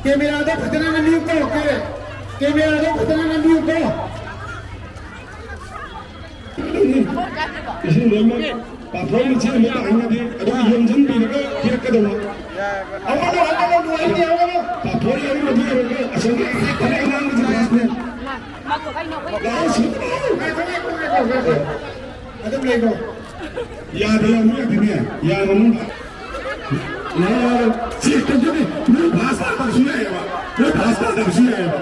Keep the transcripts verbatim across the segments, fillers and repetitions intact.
ꯀꯦꯃꯦꯔꯥꯗꯣ ꯐꯖꯅ ꯅꯝꯕꯤꯌꯨꯀꯣ꯫ ꯀꯦꯃꯦꯔꯥꯗꯣ ꯐꯖꯅ ꯅꯝꯕꯤꯌꯨꯀꯣ꯫ ꯏꯁꯤꯡ ꯂꯣꯏꯅꯃꯛ ꯄꯥꯐꯣꯔ ꯃꯆꯦꯠ ꯑꯃ ꯇꯥꯏꯅꯗꯦ, ꯑꯗꯨꯒ ꯌꯣꯝꯁꯤꯟꯕꯤꯔꯒ ꯄꯤꯔꯛꯀꯗꯧꯕ꯫ ꯑꯃꯅꯣ, ꯑꯃꯅꯣ, ꯂꯣꯏꯔꯦ, ꯑꯃꯅꯣ꯫ ꯄꯥꯐꯣꯔ ꯌꯥꯎꯔꯝꯃꯗꯤ ꯌꯧꯔꯒ ꯑꯁꯣꯝꯒꯤ ꯑꯩꯈꯣꯏ ꯐꯅꯦꯛ ꯑꯉꯥꯡꯕꯁꯤ ꯂꯥꯁꯅꯦ꯫ ꯂꯥꯛꯑꯣ, ꯁꯤ ꯉꯥꯏꯈꯣ, ꯉꯥꯏꯈꯣ, ꯉꯥꯏꯈꯣ, ꯉꯥꯏꯈꯣ꯫ ꯑꯗꯨꯝ ꯂꯩꯈꯣ꯫ ꯌꯥꯗꯦ, ꯌꯥꯗꯦ, ꯌꯥꯗꯦꯅꯦ꯫ ꯌꯥꯔꯣ, ꯅꯪ꯫ ꯌꯥꯔꯣ, ꯌꯥꯔꯣ꯫ ꯁꯤ ꯇꯧꯗꯣꯏꯅꯦ꯫ ꯅꯣꯏ ꯐꯥꯁ ꯇꯥꯗꯕꯁꯨ ꯌꯥꯏꯌꯦꯕ꯫ ꯅꯣꯏ ꯐꯥꯁ ꯇꯥꯗꯕꯁꯨ ꯌꯥꯏꯌꯦꯕ꯫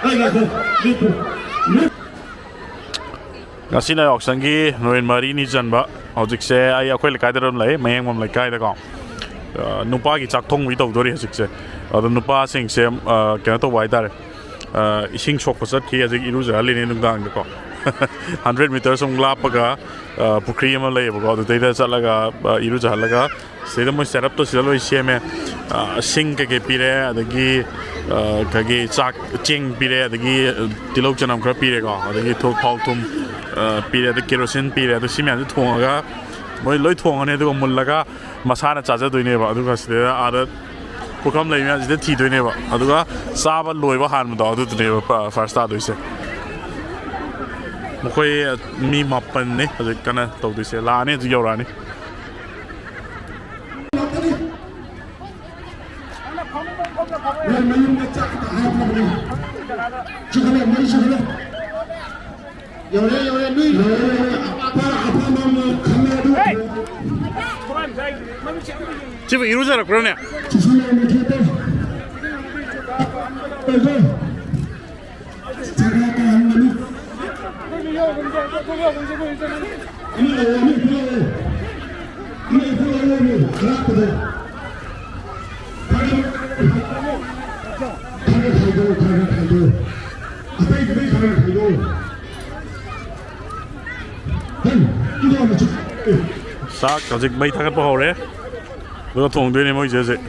ꯑꯩ ꯉꯥꯏꯈꯣ꯫ ꯂꯦꯞꯄꯨ꯫ ꯂꯦꯞ-꯫ ꯉꯁꯤꯅ ꯌꯥꯎꯁꯪꯒꯤ ꯅꯨꯃꯤꯠ ꯃꯔꯤꯅꯤ ꯆꯟꯕ꯫ ꯍꯧꯖꯤꯛꯁꯦ ꯑꯩ ꯑꯩꯈꯣꯏ ꯂꯩꯀꯥꯏꯗ ꯑꯗꯨꯝ ꯂꯩ, ꯃꯌꯥꯡꯕꯝ ꯂꯩꯀꯥꯏꯗꯀꯣ꯫ ꯑ, ꯅꯨꯄꯥꯒꯤ ꯆꯥꯛ ꯊꯣꯡꯕꯒꯤ ꯇꯧꯗꯣꯔꯤ ꯍꯧꯖꯤꯛꯁꯦ꯫ ꯑꯗꯣ ꯅꯨꯄꯥꯁꯤꯡꯁꯦ, ꯑ, ꯀꯩꯅꯣ ꯇꯧꯕ ꯍꯥꯏꯇꯥꯔꯦ꯫ ꯑ, ꯏꯁꯤꯡ ꯁꯣꯛꯄ ꯆꯠꯈꯤ, ꯍꯧꯖꯤꯛ ꯏꯔꯨꯖꯍꯜꯂꯤꯅꯦ ꯅꯨꯡꯗꯥꯡꯗꯀꯣ꯫ ꯍꯟꯗ꯭ꯔꯦꯠ ꯃꯤꯇꯔꯁ ꯑꯃꯨꯛ ꯂꯥꯞꯄꯒ, ꯑ, ꯄꯨꯈ꯭ꯔꯤ ꯑꯃ ꯂꯩꯌꯦꯕꯀꯣ, ꯑꯗꯨꯗꯩꯗ ꯆꯠꯂꯒ, ꯑ, ꯏꯔꯨꯖꯍꯜꯂꯒ ꯁꯤꯗꯩꯗ ꯃꯣꯏ ꯁꯦꯠ ꯑꯞꯇꯣ ꯁꯤꯗ ꯂꯣꯏ ꯁꯦꯝꯃꯦ꯫ ꯑ, ꯁꯤꯡ ꯀꯩꯀꯩ ꯄꯤꯔꯦ, ꯑꯗꯒꯤ, ꯑ, ꯀꯩꯒꯤ ꯆꯥꯛ, ꯆꯦꯡ ꯄꯤꯔꯦ, ꯑꯗꯒꯤ, ꯑ, ꯇꯤꯜꯍꯧ ꯆꯅꯝ ꯈꯔ ꯄꯤꯔꯦꯀꯣ, ꯑꯗꯒꯤ ꯊꯨ-, ꯊꯥꯎ ꯊꯨꯝ, ꯑ, ꯄꯤꯔꯦ, ꯑꯗꯩ ꯀꯦꯔꯣꯁꯤꯟ ꯄꯤꯔꯦ꯫ ꯑꯗꯣ ꯁꯤ ꯃꯌꯥꯝꯁꯦ ꯊꯣꯡꯉꯒ ꯃꯣꯏ ꯂꯣꯏ ꯊꯣꯡꯉꯅꯤ, ꯑꯗꯨꯒ ꯃꯨꯜꯂꯒ ꯃꯁꯥꯅ ꯆꯥꯖꯗꯣꯏꯅꯦꯕ꯫ ꯑꯗꯨꯒ ꯁꯤꯗ ꯑꯥꯗ ꯄꯨꯈꯝ ꯂꯩ ꯃꯌꯥꯝꯁꯤꯗ ꯊꯤꯗꯣꯏꯅꯦꯕ꯫ ꯑꯗꯨꯒ ꯆꯥꯕ ꯂꯣꯏꯕ ꯍꯥꯟꯕꯗꯣ ꯑꯗꯨꯗꯨꯅꯦꯕ ꯐ-, ꯐꯥꯔꯁ ꯇꯥꯗꯣꯏꯁꯦ꯫ ꯃꯈꯣꯏ ꯃꯤ ꯃꯥꯄꯟꯅꯤ ꯍꯧꯖꯤꯛ ꯀꯟꯅ ꯇꯧꯗꯣꯏꯁꯦ꯫ ꯂꯥꯛꯑꯅꯤ, ꯍꯧꯖꯤꯛ ꯌꯧꯔꯛꯑꯅꯤ꯫ ꯃꯣꯏ ꯃꯌꯨꯝꯗ ꯆꯥꯛ ꯑꯝꯇ ꯍꯥꯞꯄꯕꯅꯤ꯫ ꯆꯨꯈꯠꯂꯣ, ꯃꯩ ꯆꯨꯈꯠꯂꯣ꯫ ꯌꯧꯔꯦ, ꯌꯧꯔꯦ, ꯅꯣꯏ꯫ ꯌꯧꯔꯦ, ꯌꯧꯔꯦ꯫ ꯑꯄꯥ-, ꯑꯄꯥꯝꯕ ꯑꯃ ꯈꯜꯂꯦ ꯑꯗꯨ꯫ ꯁꯤꯕꯨ ꯏꯔꯨꯖꯔꯛꯄ꯭ꯔꯥꯅꯦ? ꯆꯨꯁꯜꯂꯣ, ꯃꯨꯊꯠꯇꯦ꯫ ꯆꯥꯛ ꯀꯥꯍꯟꯒꯅꯨ꯫ ꯑꯃ ꯂꯧꯔꯣ, ꯑꯃ ꯄꯨꯔꯛꯑꯣ꯫ ꯑꯃ ꯄꯨꯔꯛꯑꯣ, ꯑꯃ ꯑꯔꯥꯞꯄꯗꯣ꯫ ꯈꯔ, ꯈꯔ ꯈꯥꯏꯗꯣꯛꯑꯣ, ꯈꯔ ꯈꯥꯏꯗꯣꯛꯑꯣ꯫ ꯑꯇꯩꯗꯨꯗꯩ ꯈꯔ ꯈꯥꯏꯗꯣꯛꯑꯣ꯫ ꯍꯩ, ꯏꯟꯖꯥꯡ ꯃꯆꯨ-, ꯑꯦ꯫ ꯆꯥꯛ ꯍꯧꯖꯤꯛ ꯃꯩ ꯊꯥꯒꯠꯄ ꯍꯧꯔꯦ꯫ ꯑꯗꯨꯒ ꯊꯣꯡꯗꯣꯏꯅꯦ ꯃꯣꯏꯁꯦ ꯍꯧꯖꯤꯛ꯫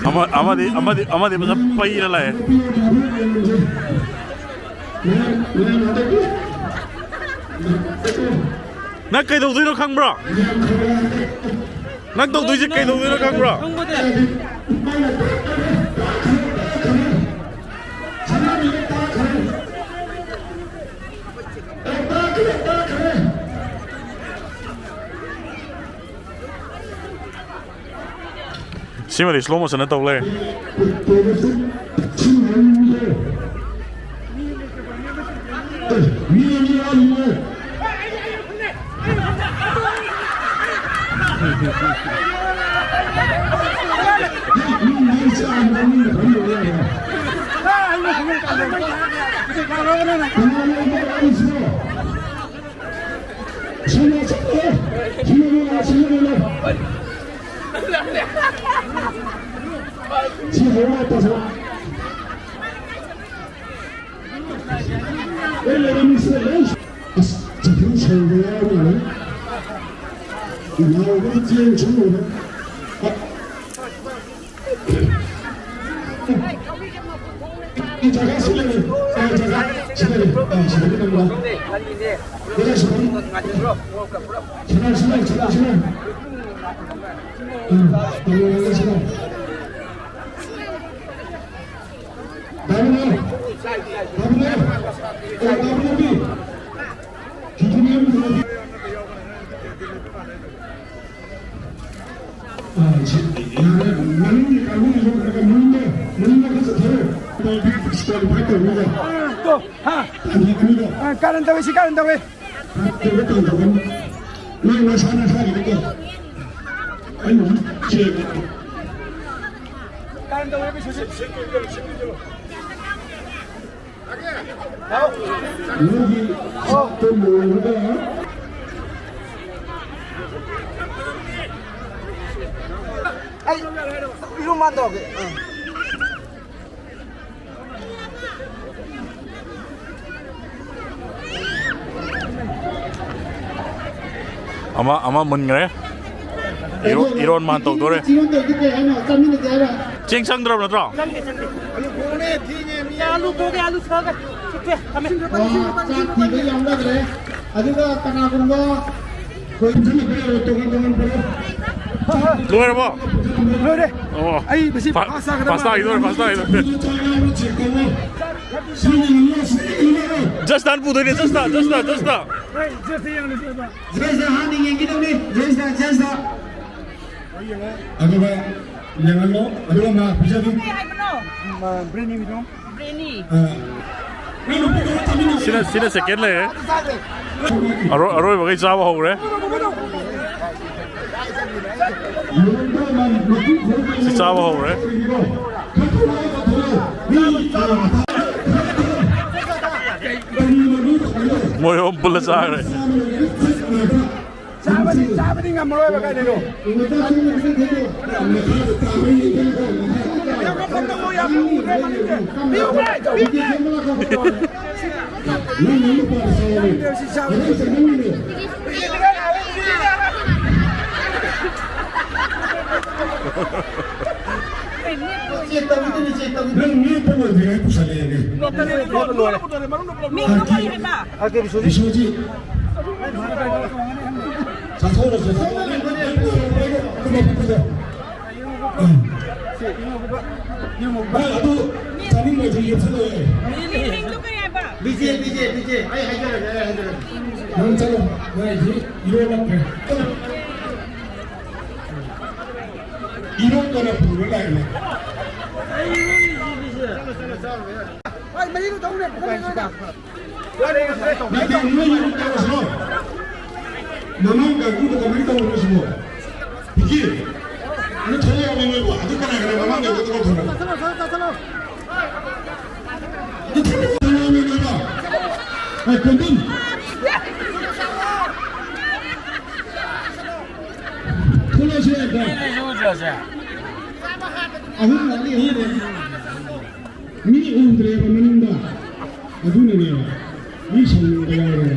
ꯑꯃ-, ꯑꯃꯗꯤ, ꯑꯃꯗꯤ, ꯑꯃꯗꯤ ꯐꯖꯅ ꯄꯩꯔ ꯂꯥꯛꯑꯦ꯫ ꯅꯪ ꯀꯩꯗꯧꯗꯣꯏꯅꯣ ꯈꯪꯕ꯭ꯔꯣ? ꯅꯪ ꯇꯧꯗꯣꯏꯁꯦ ꯀꯩꯗꯧꯗꯣꯏꯅꯣ ꯈꯪꯕ꯭ꯔꯣ? ꯁꯤꯃꯗꯤ slow motion ꯇꯧ ꯂꯩꯔꯦ꯫ ꯀꯥꯔꯟ ꯇꯧꯋꯤ, ꯁꯤ ꯀꯥꯔꯟ ꯇꯧꯋꯤ꯫ ꯅꯣꯏ ꯅꯁꯥ ꯅꯁꯥꯒꯤꯗꯤ ꯀꯣ꯫ ꯑꯩꯅ ꯍꯧꯖꯤꯛ ꯆꯦꯛ꯫ ꯀꯥꯔꯟ ꯇꯧꯋꯦ, ꯀꯩꯁꯨ꯫ ꯅꯣꯏꯒꯤ ꯆꯥꯛꯇꯣ ꯂꯣꯏꯔꯒ꯫ ꯑꯩ ꯏꯔꯨ ꯃꯥꯟ ꯇꯧꯔꯒꯦ꯫ ꯑꯥ꯫ ꯑꯃ, ꯑꯃ ꯃꯨꯟꯈ꯭ꯔꯦ꯫ ꯏꯔꯣ-, ꯏꯔꯣꯟ ꯃꯥꯟ ꯇꯧꯗꯣꯔꯦ꯫ ꯏꯔꯣꯟ ꯇꯧꯗꯣꯏ ꯀꯩ ꯍꯥꯏꯅꯣ? ꯆꯥꯃꯤꯟꯅꯁꯦ ꯍꯥꯏꯔꯣ? ꯆꯦꯡ ꯆꯪꯗ꯭ꯔꯕ ꯅꯠꯇ꯭ꯔꯣ? ꯆꯪꯗꯦ, ꯆꯪꯗꯦ꯫ ꯑꯂꯨ ꯊꯣꯡꯉꯦ, ꯑꯂꯨ ꯊꯣꯡꯉꯦ꯫ ꯆꯤꯛꯄꯦ, ꯊꯝꯃꯦ꯫ ꯑꯣ, ꯆꯥꯛ ꯊꯤꯕ ꯌꯥꯎꯅꯈ꯭ꯔꯦ꯫ ꯑꯗꯨꯒ ꯀꯅꯥꯒꯨꯝꯕ ꯑꯩꯈꯣꯏ ꯇꯣꯉꯥꯟ ꯇꯣꯉꯥꯟ ꯄꯨꯔꯛꯑꯣ꯫ ꯂꯣꯏꯔꯕꯣ? ꯂꯣꯏꯔꯦ꯫ ꯑꯣ꯫ ꯑꯩ ꯃꯁꯤ ꯐꯥ-, ꯐꯥꯁ ꯇꯥꯒꯗꯕ ꯐꯥꯁ ꯇꯥꯈꯤꯗꯣꯔꯦ, ꯐꯥꯁ ꯇꯥꯈꯤꯗꯣꯔꯦ꯫ ꯖꯁꯇꯥꯟ ꯄꯨꯗꯣꯏꯅꯦ, ꯖꯁꯇꯥ, ꯖꯁꯇꯥ, ꯖꯁꯇꯥ꯫ ꯖꯁꯇꯥ ꯍꯥꯟꯅ ꯌꯦꯡꯈꯤꯗꯧꯅꯤ꯫ ꯖꯁꯇꯥ, ꯖꯁꯇꯥ꯫ ꯑꯗꯨꯒ ꯌꯦꯡꯍꯜꯂꯣ꯫ ꯑꯗꯨꯒ ꯃꯥ ꯄꯤꯖꯒꯦ꯫ ꯀꯩ ꯍꯥꯏꯕꯅꯣ? ꯕ꯭ꯔꯦꯅꯤ꯫ ꯑ, ꯁꯤꯅ, ꯁꯤꯅ ꯁꯦꯀꯦꯟ ꯂꯩꯔꯦ꯫ ꯑꯔꯣꯏ-, ꯑꯔꯣꯏꯕꯈꯩ ꯆꯥꯕ ꯍꯧꯔꯦ꯫ ꯁꯤ ꯆꯥꯕ ꯍꯧꯔꯦ꯫ ꯃꯣꯏ ꯑꯍꯨꯝ ꯄꯨꯜꯂ ꯆꯥꯈ꯭ꯔꯦ꯫ ꯆꯥꯕꯗꯤ, ꯆꯥꯕꯗꯤ ꯉꯝꯃꯔꯣꯏꯕ ꯀꯥꯏꯗꯩꯅꯣ? ꯅꯪ ꯅꯦꯠꯄ ꯂꯣꯏꯗ꯭ꯔꯤꯉꯩ ꯄꯨꯁꯜꯂꯛꯑꯦꯅꯦ꯫ ꯃꯤꯡꯗꯣ ꯀꯔꯤ ꯍꯥꯏꯕ? ꯕꯤꯁꯣꯖꯤꯠ꯫ ꯆꯠꯊꯣꯛꯑꯣ, ꯆꯠꯊꯣꯛꯑꯣ꯫ ꯚꯥꯏ, ꯑꯗꯨ ꯆꯥꯅꯤꯡꯉꯗꯤ ꯂꯦꯞꯁꯜꯂꯣ ꯌꯥꯏ꯫ ꯃꯤꯡꯗꯣ ꯀꯔꯤ ꯍꯥꯏꯕ? ꯕꯤꯖꯦ, ꯕꯤꯖꯦ, ꯕꯤꯖꯦ꯫ ꯑꯩ ꯍꯥꯏꯖꯔꯒꯦ, ꯑꯩ ꯍꯥꯏꯖꯔꯒꯦ꯫ ꯅꯪ ꯆꯠꯂꯣ꯫ ꯅꯣꯏꯗꯤ ꯏꯔꯣꯟꯕ ꯄꯨꯔ ꯂꯥꯛꯏꯅꯦ꯫ ꯃꯍꯤꯗꯣ ꯊꯛꯎꯅꯦ, ꯐꯖꯅ ꯂꯩꯔꯣꯏꯗ꯫ ꯅꯠꯇꯦ, ꯅꯣꯏ ꯌꯨꯝ ꯇꯧꯔꯁꯤꯔꯣ? ꯃꯃꯥꯡ ꯀꯥꯡꯕꯨꯗꯣ ꯀꯃꯥꯏꯅ ꯇꯧꯔꯤꯅꯣ ꯁꯤꯕꯣ? ꯄꯤꯀꯤ, ꯑꯗꯨ ꯊꯣꯛꯂꯛꯑꯣ ꯅꯣꯏꯕꯨ꯫ ꯑꯗꯨ ꯀꯅꯥ ꯀꯅꯥ ꯃꯃꯥꯡ ꯀꯥꯡꯕꯨꯗꯣ ꯊꯣꯛꯂꯛꯑꯣ? ꯆꯠꯂꯣ, ꯆꯠꯂꯣ, ꯆꯠꯂꯣ, ꯆꯠꯂꯣ꯫ ꯑꯗꯨ ꯊꯣꯛꯂꯛꯑꯣ ꯅꯣꯏꯕꯨ꯫ ꯑꯦ, ꯀꯣꯟꯗꯤꯟ꯫ ꯊꯣꯛꯂꯛꯑꯁꯤ ꯍꯦꯛꯇ꯫ ꯑꯍꯨꯝ ꯋꯥꯠꯂꯤ, ꯑꯍꯨꯝ ꯋꯥꯠꯂꯤ꯫ ꯃꯤ ꯎꯗ꯭ꯔꯦꯕ ꯃꯅꯨꯡꯗ꯫ ꯑꯗꯨꯅꯅꯦꯕ꯫ ꯃꯤ ꯁꯥꯎꯅꯤꯡꯕ ꯌꯥꯎꯔꯦꯕ꯫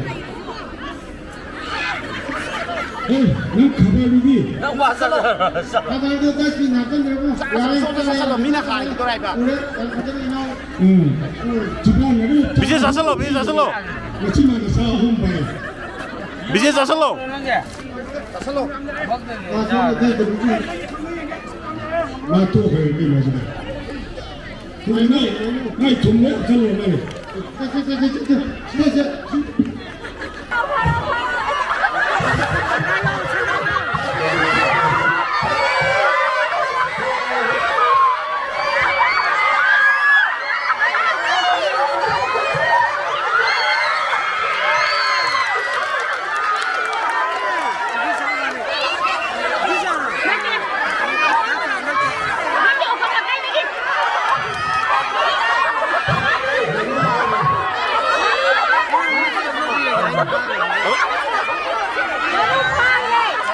ꯑꯦ, ꯅꯪ ꯈꯕꯔꯗꯨꯗꯤ? ꯅꯪ ꯋꯥ ꯆꯠꯂꯣ꯫ ꯊꯕꯛꯇꯣ ꯗꯁꯕꯤꯟ ꯍꯥꯞꯆꯤꯟꯈ꯭ꯔꯦꯕꯣ꯫ ꯆꯥꯁꯜꯂꯣ, ꯌꯥꯔꯦ, ꯆꯥꯁꯜꯂꯣ, ꯆꯥꯔꯦ꯫ ꯆꯥꯁꯜꯂꯣ, ꯃꯤꯅ ꯍꯥꯏꯒꯗꯧꯔꯦ ꯍꯥꯏꯕ꯫ ꯎꯔꯦ, ꯌꯥꯝ ꯐꯖꯅ ꯏꯅꯥꯎ꯫ ꯎꯝ꯫ ꯕꯤꯖꯦ ꯆꯥꯁꯜꯂꯣ, ꯕꯤꯖꯦ ꯆꯥꯁꯜꯂꯣ꯫ ꯃꯆꯤꯟ ꯃꯥꯟꯗ ꯁꯥ ꯑꯍꯨꯝ ꯐꯥꯏ꯫ ꯕꯤꯖꯦ ꯆꯥꯁꯜꯂꯣ꯫ ꯆꯥꯁꯜꯂꯣ꯫ ꯃꯥ ꯁꯣꯝꯗ ꯊꯥꯗꯕꯒꯤ ꯃꯥ ꯇꯣꯛꯈ꯭ꯔꯦ ꯀꯩꯅꯣꯁꯤꯗ꯫ ꯃꯥꯏ, ꯃꯥꯏ ꯊꯨꯝ ꯂꯣꯏ ꯍꯥꯞꯆꯜꯂꯣ ꯃꯥꯏ꯫ ꯁꯦ, ꯁꯦ, ꯁꯦ꯫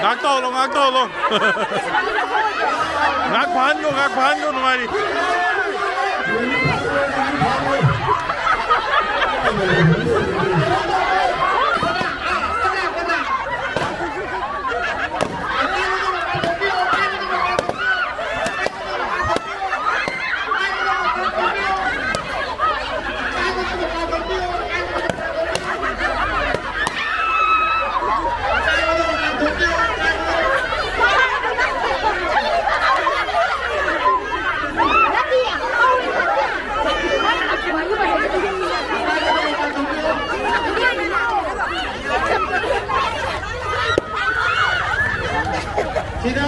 ꯉꯥꯛ ꯇꯧꯍꯜꯂꯣ, ꯉꯥꯛ ꯇꯧꯍꯜꯂꯣ꯫ ꯉꯥꯛ ꯐꯥꯍꯟꯈꯣ, ꯉꯥꯛ ꯐꯥꯍꯟꯈꯣ, ꯅꯨꯡꯉꯥꯏꯔꯤ꯫ ꯁꯤꯗ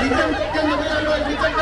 ꯃꯤꯆꯪ ꯆꯪꯗꯕ ꯌꯥꯔꯣꯏ, ꯃꯤꯆꯪ